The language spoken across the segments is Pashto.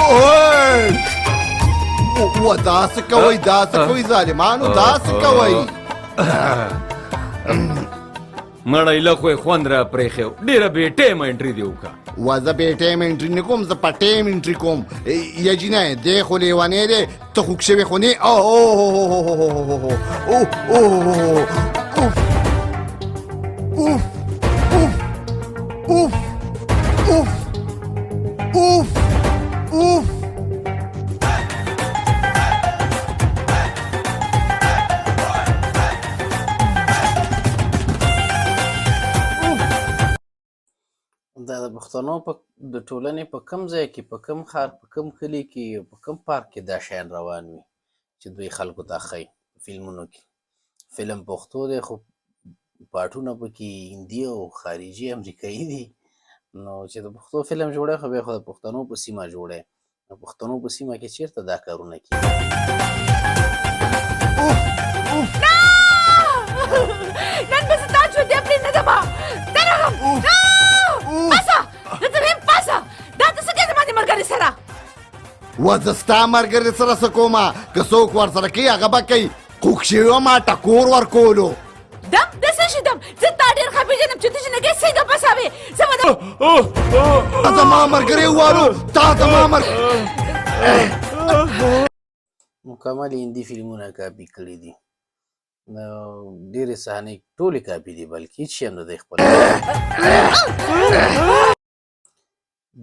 اوه و دا څه کوئ، دا څه کوئ ظالمانو، دا څه کوئ؟ مړی له خو یې خوند را پرېښی و، ډېره بې ټیمه انټري دې وکړه. و زه بې ټیمه انټري نه کوم، زه په ټیم انټري کوم. یا جینۍ، دی خو لیونی دی، ته خوږ شوې خو نه. او اوف اوف اوف اوف اوف اوف اوف. دا د پښتنو په د ټولنې په کم ځای کې، په کم ښار، په کم کلي کې، په کم پارک کې دا شیان روان وي چې دوی خلکو ته ښیي په فلمونو کې. فلم پښتو دی خو پارټونه پکې هندي او خارجي امریکایي دي. نو چې د پښتو فلم جوړی خو بیا خو د پښتنو په سیمه جوړی، د پښتنو په سیمه کې چیرته دا کارونه کیږي؟ نن به زه تا ژوندی پرې نه ږدم. درغم پاسه، درته وایم پاسه. دا ته څه کوې زما د ملګري سره؟ و زه ستا ملګري سره څه کومه؟ که څوک ورسره کوي هغه به کوي. خوږ شوی وم، ټکور ورکولو. دم د څه شي دم؟ زه تا ډېر ښه پېژنم چې ته جینکۍ څنګه پساوې. زه به تا زما ملګری ووالو، تا زما مل مکمل هندي فلمونه کاپي کړي دي، نو ډېرې صحنې ټولې کاپي دي، بلکې هېڅ شی هم نه دی خپل.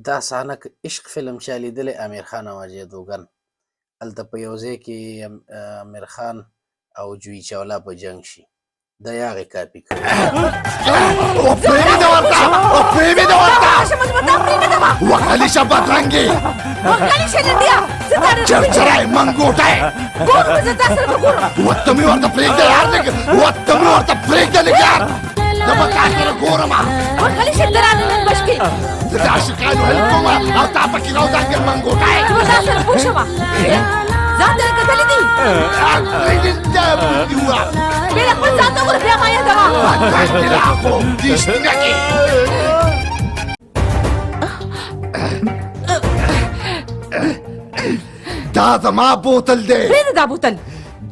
دا صحنه که عشق فلم چا لیدلی، امیر خان او اجې دوګن هلته په یو ځای کې امیر خان او جوی چاولا په جنگ شي، دا یې هغې کاپي کړې. او پرېږده ورته، او پرېږده ورته. وغلی شه بدرنګې، وغلی شه لنډیه. زه تا ډېر چرچری منګوټی. ګورم، زه تا سره به ګورم. وته مې ورته پرېږده یار، لږ وته مې ورته پرېږده لږ یار، زه به تا سره ګورم. وغلی شه درانه نن بشکې. زه د عاشقانو هیل کوم او تا پکې راودانګل منګوټی. زه به تا سره پوه شم، ځان ته کتلي دي. بیا خپل ځان ته وګوره، بیا ما یادوه. دا زما بوتل دی. پرېږده دا بوتل.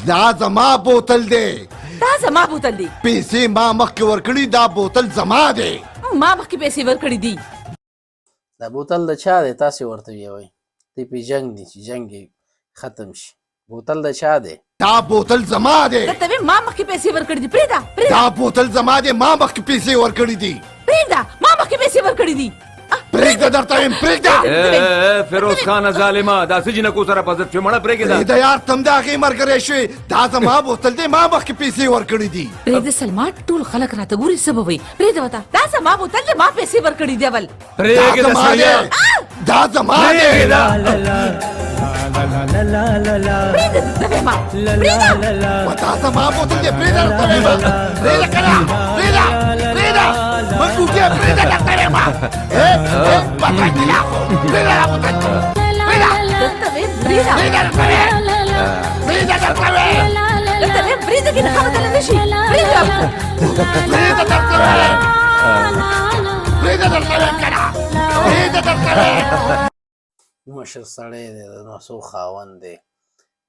دا زما بوتل دی. دا زما بوتل دی. پیسې ما مخکې ورکړي، دا بوتل زما دی. ما مخکې پیسې ورکړي دي. دا بوتل د چا دی؟ تاسې ورته ویوئ، دی پې جنګ دی چې جنګ یې ختم شي. بوتل د چا دی؟ دا بوتل زما دی. درته ویم ما مخکې پیسې ورکړي دي. پرېږده، پرېږده. دا بوتل زما دی، ما مخکې پیسې ورکړي دي. پرېږده، ما مخکې پیسې ورکړي دي. پرېږده درته وایم، پرېږده. فیروز خانه ظالمه، دا څه جینکو سره په ضد شوې؟ مړه پرېږده. پرېږده یار، ته هم د هغې ملګری شوې. دا زما بوتل دی، ما مخکې پیسې ورکړي دي. پرېږده سلما، ټول خلک راته ګوري، څه به وایي؟ پرېږده ورته، دا زما بوتل دی، ما پیسې ورکړي دي اول. پرېږده دا زما سړیه. دی، دا زما دی. پرېږده. پرېږده درته وایم، پرېږده. و دا زما بوتل دی، پرېږده درته وایم، پرېږده که نه، پرېږده، پرېږده منګوټیه، پرېږده درته وایم. بدرنګې لا خو پرېږده دا بوتل، پرېږده. درته وایم پرېږده. پرېږده درته وایم، پرېږده درته وایم. درته وایم پرېږده، که نه ښه به دله نه شي. پرېږده. پرېږده درته وایم، پرېږده درته وایم که نه، پرېږده درته وایم. مشر سړی دی، د نوسو خاوند دی،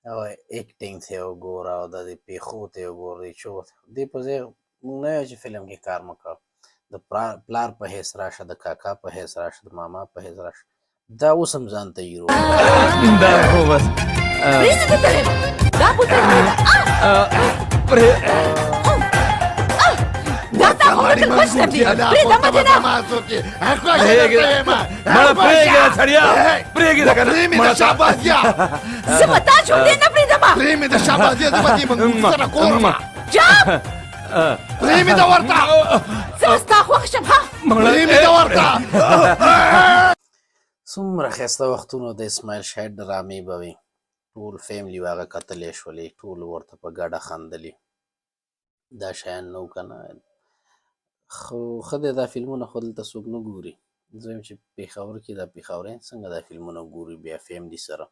او اکټینګ ته یې وګوره او د دې پېښو ته یې وګوره، دې چو دې په ځای موږ نه یو چې فلم کې کار مه کوه. د پلار په حیث راشه، د کاکا په حیث راشه، د ماما په حیث راشه. دا اوس هم ځان ته هیرو. دا خو بس. پرېږده درته وایم، دا بوتل پرېږده. پرې دا تا خو بوتل بچ نه دی. پرېږده مه دې نه. مړه پرېږده سړیه، پرېږده که نه. پرې مې د شابازیا، زه به تا ژوندی نه پرېږدم. پرې مې د شابازیا، زه به دې منګوټي سره ګورم. جاب پرې مې د ورته. زه به ستا خوښ شم ها. پرې مې د ورته. څومره ښایسته وختونه د اسماعیل شاهد ډرامې به وې، ټول فیملی به هغه کتلی شولې، ټول ورته په ګډه خندلې. دا شیان نه وو که نه، خو ښه دی دا فلمونه خو دلته څوک نه ګوري. زه وایم چې پېښور کې دا پېښوریان څنګه دا فلمونه ګوري بیا فیملی سره،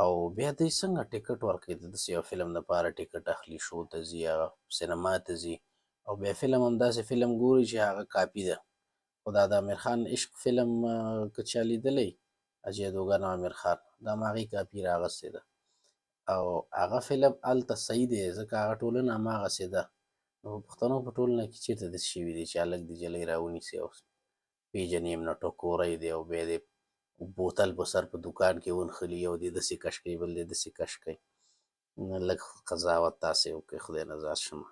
او بیا دوی څنګه ټیکټ ورکوي د داسې یو فلم دپاره؟ ټیکټ اخلي، شو ته ځي، هغه سینما ته ځي، او بیا فلم هم داسې فلم ګوري چې هغه کاپي ده. خو دا د امیر خان عشق فلم که چا لیدلی اجې دوګن او امیر خان، دا هماغې کاپي راغستې ده. او هغه فلم هلته صحیح دی، ځکه هغه ټولنه هماغسې ده. نو په پښتنو په ټولنه کې چېرته داسې شوي دي چې هلک د جلۍ راونیسي او پېژني هم نه، ټکوری دی او بیا دې بوتل په سر په دوکان کې ونښلي، یو دې داسې کش کوي، بل دې داسې کش کوي. لږ قضاوت تاسې وکړئ. خدای نه ځار شمه.